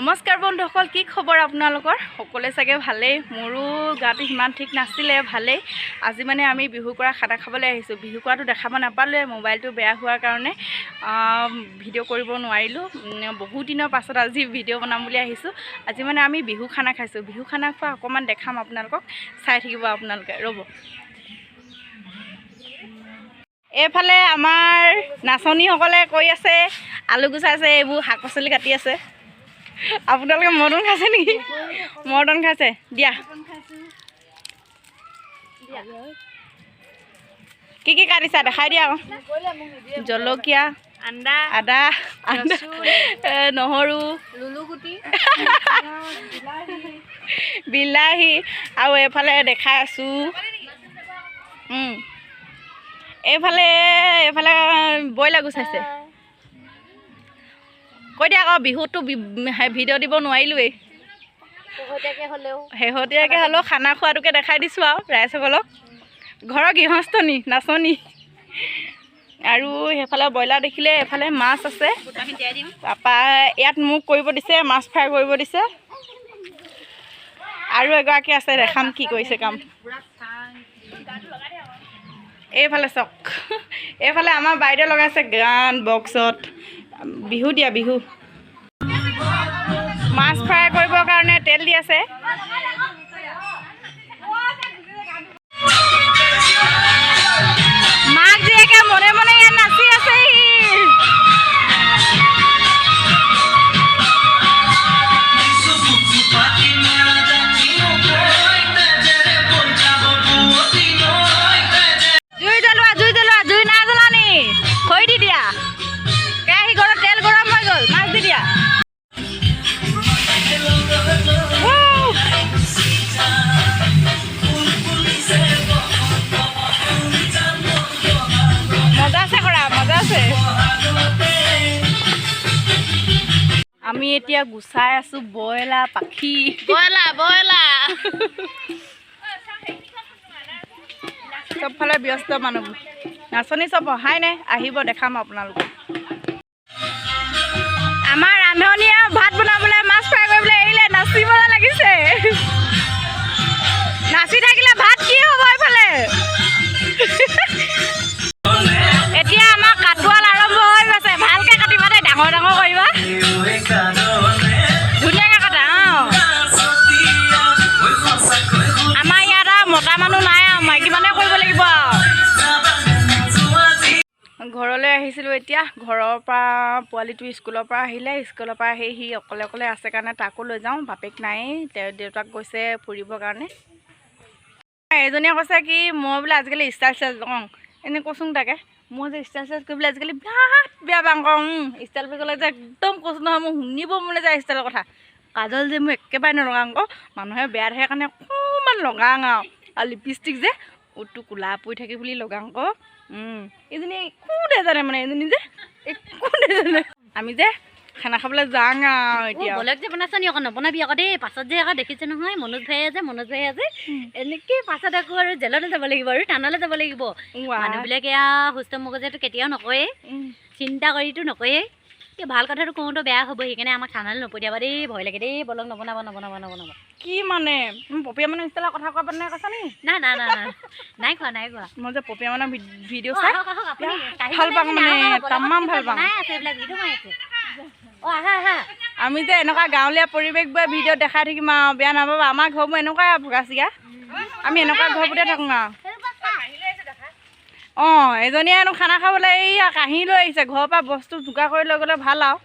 নমস্কাৰ বন্ধুসকল, কি খবৰ আপোনালোকৰ? সকলোৱে চাগে ভালেই। মোৰো গাটো সিমান ঠিক নাছিলে, ভালেই। আজি মানে আমি বিহু কৰা খানা খাবলৈ আহিছোঁ। বিহু কৰাটো দেখাব নাপালোৱে, মোবাইলটো বেয়া হোৱাৰ কাৰণে ভিডিঅ' কৰিব নোৱাৰিলোঁ। বহুত দিনৰ পাছত আজি ভিডিঅ' বনাম বুলি আহিছোঁ। আজি মানে আমি বিহু খানা খাইছোঁ। বিহু খানা খোৱা অকণমান দেখাম আপোনালোকক, চাই থাকিব আপোনালোকে, ৰ'ব। এইফালে আমাৰ নাচনীসকলে কৰি আছে, আলু গুচাইছে, এইবোৰ শাক পাচলি কাটি আছে। আপোনালোকে মটন খাইছে নেকি? মটন খাইছে দিয়া। কি কি কাটিছা দেখাই দিয়া আকৌ। জলকীয়া, আদা, নহৰু, বিলাহী আৰু এইফালে দেখাই আছোঁ। এইফালে এইফালে ব্ৰইলাৰ গুচাইছে। কৈ দিয়া আকৌ, বিহুততো ভিডিঅ' দিব নোৱাৰিলোৱেই, শেহতীয়াকৈ হ'লেও খানা খোৱাটোকে দেখাই দিছোঁ আৰু ৰাইজসকলক। ঘৰৰ গৃহস্থনী নাচনী। আৰু সেইফালে ব্ৰইলাৰ দেখিলে, এইফালে মাছ আছে। তাৰপৰা ইয়াত মোক কৰিব দিছে, মাছ ফ্ৰাই কৰিব দিছে। আৰু এগৰাকী আছে, দেখাম কি কৰিছে কাম। এইফালে চাওক, এইফালে আমাৰ বাইদেউ লগাইছে গান বক্সত। বিহু দিয়া, বিহু। মাছ ফ্ৰাই কৰিবৰ কাৰণে তেল দি আছে। মাক জীয়েকে মনে মনে ইয়াত নাচি আছে। জুই জ্বলোৱা, জুই জ্বলোৱা, জুই নাই জ্বলা নি? খৰি দি দিয়া। কেৰাহী গৰম, তেল গৰম হৈ গ'ল, মাছ দি দিয়া। মজা আছে কৰা, মজা আছে। আমি এতিয়া গুচাই আছো ব্ৰইলাৰ পাখি। Broiler broiler. চবফালে ব্যস্ত মানুহবোৰ, নাচনী চব অহাই নাই, আহিব দেখাম আপোনালোকক। আমাৰ ৰান্ধনীয়ে ভাত বনাবলৈ, মাছ ফ্ৰাই কৰিবলৈ এৰিলে, নাচিবলৈ লাগিছে। নাচি থাকিলে ভাত কি হ'ব এইফালে। এতিয়া আমাৰ কাটোৱাল আৰম্ভ হৈ গৈছে। ভালকে কাটিবা দেই, ডাঙৰ ডাঙৰ কৰিবা, ধুনীয়াকে কাটা। অঁ, আমাৰ ইয়াত আৰু মতা মানুহ নাই আৰু, মাইকী মানুহে কৰিব লাগিব আৰু। ঘৰলৈ আহিছিলোঁ এতিয়া। ঘৰৰ পৰা পোৱালিটো স্কুলৰ পৰা আহিলে। স্কুলৰ পৰা আহি সি অকলে অকলে আছে কাৰণে তাকো লৈ যাওঁ। বাপেক নাই, দেউতাক গৈছে ফুৰিবৰ কাৰণে। এজনীয়ে কৈছে কি মই বোলে আজিকালি ষ্টাইল ষ্টাইল লগাওঁ। এনেই কৈছোং তাকে, মই যে ষ্টাইল ষ্টাইল কৰিবলৈ আজিকালি বিৰাট বেয়া পাওঁ। কওঁ ষ্টাইল বুলি ক'লে যে একদম কৈছোঁ নহয়, মোৰ শুনিব মন যায় ষ্টাইলৰ কথা। কাজল যে মই একেবাৰে নলগাওঁ আকৌ, মানুহে বেয়া দেখে কাৰণে অকণমান লগাওঁ আৰু লিপষ্টিক যে ওঠটো ক'লা পৰি থাকে বুলি লগাওঁ আকৌ। এইজনী একো নাজানে, মানে এইজনী যে একো নাজানে। আমি যে খানা খাবলৈ যাওঁ আৰু এতিয়া। বলেগ যে বনাইছ নি আকৌ নবনাবি আকৌ দেই। পাছত যে আকৌ দেখিছে নহয় মনোজ ভাইয়ে যে, মনোজ ভাইয়ে যে এনেকৈ পাছত আকৌ আৰু জেললৈ যাব লাগিব আৰু থানালৈ যাব লাগিব। মানুহবিলাকে আৰু সুস্থ মগজেতো কেতিয়াও নকয়েই, চিন্তা কৰিতো নকয়েই। এই ভাল কথাটো কওঁতে বেয়া হ'ব, সেইকাৰণে আমাক থানালৈ নপঠিয়াবা দেই, ভয় লাগে দেই। বলক নবনাব নবনাব নবনাব। কি মানে পপীয়া মানুহ ষ্টাইলৰ কথা কোৱা নাই কৈছা নি? না না না না, নাই খোৱা, নাই খোৱা। মই যে পপীয়া মানুহৰ ভিডিঅ' চাই ভাল পাওঁ, মানে তামাম ভাল পাওঁ। আমি যে এনেকুৱা গাঁৱলীয়া পৰিৱেশবোৰে ভিডিঅ' দেখাই থাকিম আৰু, বেয়া নাপাবা। আমাৰ ঘৰবোৰ এনেকুৱাই আৰু ভগা চিগা, আমি এনেকুৱা ঘৰবোৰতে থাকোঁ আৰু। অঁ, এজনীয়ে হেনো খানা খাবলৈ এইয়া কাঁহী লৈ আহিছে। ঘৰৰ পৰা বস্তু যোগাৰ কৰি লৈ গ'লে ভাল আৰু।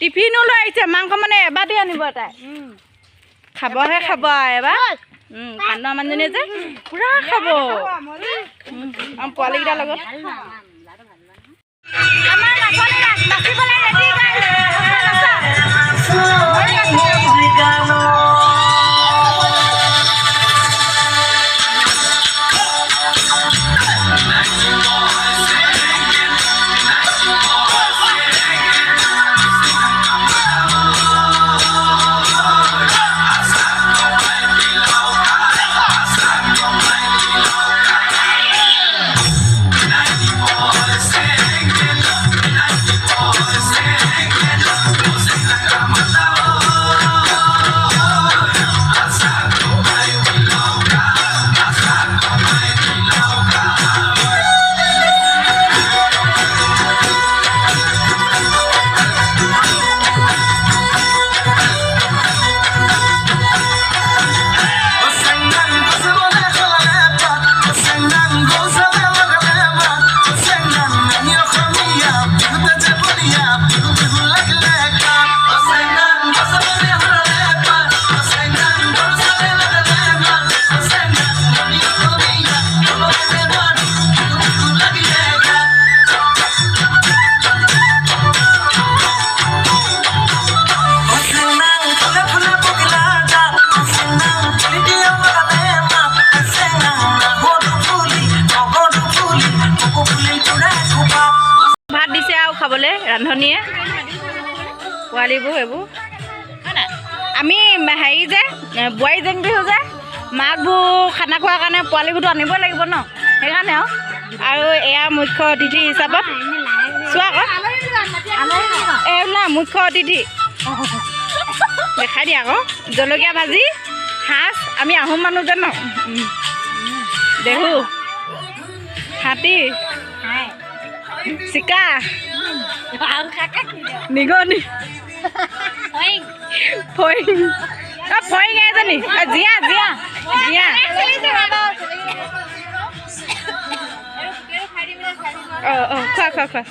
টিফিনো লৈ আহিছে, মাংস মানে এবাটি আনিব তাই, খাবহে খাব আৰু এবাৰ। কান্দোৱা মানুহজনীয়ে যে পূৰা খাব আমাৰ পোৱালীকেইটাৰ লগত। আমাৰ নাচনী নাচিবলৈ ৰেডি। Sing. পোৱালিবোৰ এইবোৰ। আমি হেৰি যে বোৱাৰী জেং বিহু যে মাকবোৰ খানা খোৱাৰ কাৰণে পোৱালিবোৰতো আনিবই লাগিব ন, সেইকাৰণে আৰু। আৰু এয়া মুখ্য অতিথি হিচাপত চোৱা আকৌ, এই না মুখ্য অতিথি দেখাই দিয়া আকৌ। জলকীয়া ভাজি, সাজ, আমি আহোম মানুহ যে ন, দেহু, হাতী, চিকা, নিগনি, ফৰিং, ফৰিং এজনী, জীয়া জীয়া জীয়া। অঁ অঁ, খোৱা খোৱা খোৱা।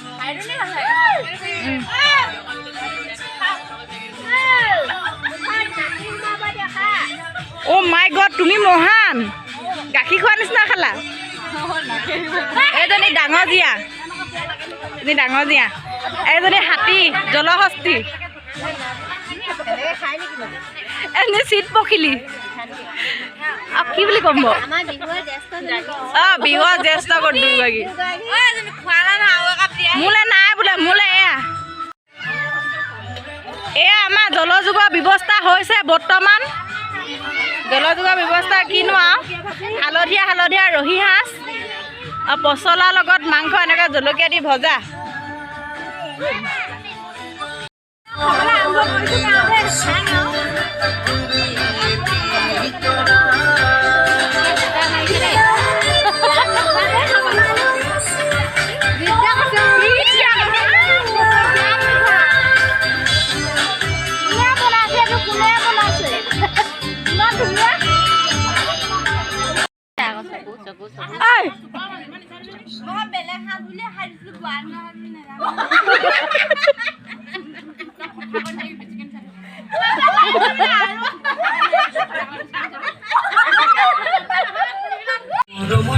অ' মাই গড, তুমি মহান, গাখীৰ খোৱা নিচিনা খালা। এইজনী ডাঙৰ জীয়া, এজনী ডাঙৰ জীয়া, এইজনী হাতী, জলহস্তি, এজনী চিত পখিলি। আৰু কি বুলি ক'ম বাৰু? অঁ, বিহুৰ জ্যেষ্ঠ দুগৰাকী। মোলৈ নাই বোলে, মোলৈ এয়া এয়া আমাৰ জলযোগৰ ব্যৱস্থা হৈছে বৰ্তমান। জলযোগৰ ব্যৱস্থা কিনো আৰু, হালধীয়া হালধীয়া ৰহি সাজ আৰু পচলাৰ লগত মাংস এনেকৈ জলকীয়া দি ভজা।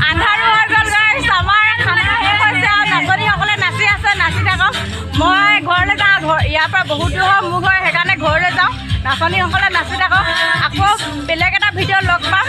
আন্ধাৰো হৈ গ'ল গাইছ, আমাৰ খানা শেষ হৈছে আৰু নাচনীসকলে নাচি আছে, নাচি থাকক। মই ঘৰলৈ যাওঁ, ঘৰ ইয়াৰ পৰা বহুত দূৰ হয় মোৰ ঘৰ, সেইকাৰণে ঘৰলৈ যাওঁ। নাচনীসকলে নাচি থাকক। আকৌ বেলেগ এটা ভিডিঅ' লগ পাম।